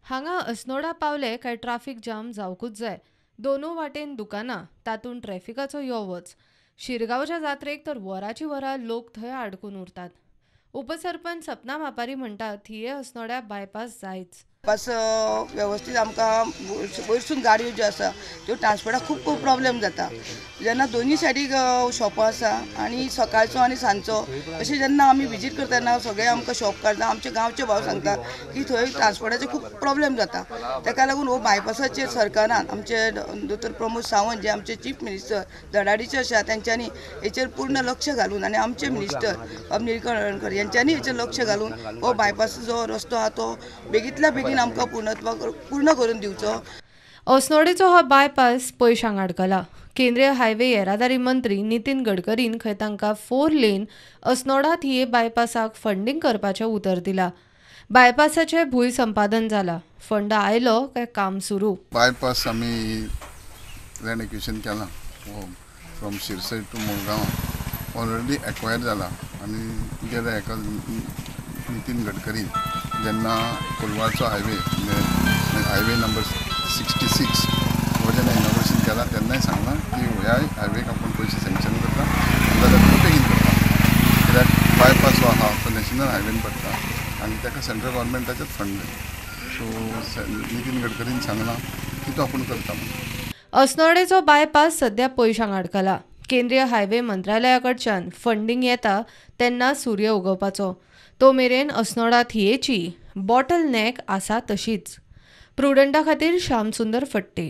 हांगा अस्नोडा पावले काय ट्राफिक जाम जावकूच जाय. दोनू वाटेन दुकानां, तातूंत ट्रॅफिकाचो यो वच. शिरगांवच्या जात्रेक तर वराची वरां लोक थंय आडकून उरतात. उपसरपंच सपना मापारी म्हणटा थिये अस्नोड्या बायपास जायच. बायपास वेवस्थीत आमकां वयरसून गाडयो ज्यो आसा त्यो ट्रान्सपोर्टाक खूब खूब प्रॉब्लेम जाता. जेन्ना दोनूय सायडीक शॉपां आसा आनी सकाळचो आनी सांजचो अशें जेन्ना आमी विजीट करतना सगळे आमकां शॉप काडटा, आमचे गांवचे भाव सांगता की थंय ट्रान्सपोर्टाचे खूब प्रॉब्लेम जाता. ताका लागून हो बायपासाचेर सरकारान आमचे दोतोर प्रमोद सावंत जे आमचे चीफ मिनिस्टर धडाडीचे आसा तेंच्यांनी हेचेर पूर्ण लक्ष घालून आनी आमचे मिनिस्टर बाब निलकंठ हळर्णकर यांच्यांनी हेचेर लक्ष घालून हो बायपास जो रस्तो आहा तो बेगींतल्या बेगीन आमकां पूर्ण करून दिवचो. अस्नोडेचो हो बायपास पयशांक आडकला. केंद्रीय हायवे येरादारी मंत्री नितीन गडकरीन खंय तांकां 4 लेन अस्नोडा थिये बायपासाक फंडींग करपाचें उतर दिला. बायपासाचें भूंय संपादन जाला, फंड आयलो काय काम सुरू. बायपास आमी लँड एक्विशन केला from Shirsai to Murgaon already acquire जाला आनी गेल्या हेका नितीन गडकरी जेन्ना कोलवाळचो हायवे हायवे नंबर 66 हो जेन्ना इनॉग्रेशन केला तेन्नाय सांगलां की ह्या हायवेक आपूण पयशे सँक्शन करता आनी जाल्यार खूब बेगीन करता, कित्याक बायपास जो आहा तो नॅशनल हायवेन पडटा आनी ताका सेंट्रल गव्हर्मेंटाचेच फंड जाय. सो नितीन गडकरीन सांगलां की तो आपूण करता म्हणून. अस्नोडेचो बायपास सद्या पयशांक आडकला. केंद्रीय हायवे मंत्रालया कडच्यान फंडींग येता तेन्ना सूर्य उगवपाचो. तो मेरेन अस्नोडा थियेची बॉटल नेक आसा तशीच. प्रुडंटा खातीर श्यामसुंदर फट्टे.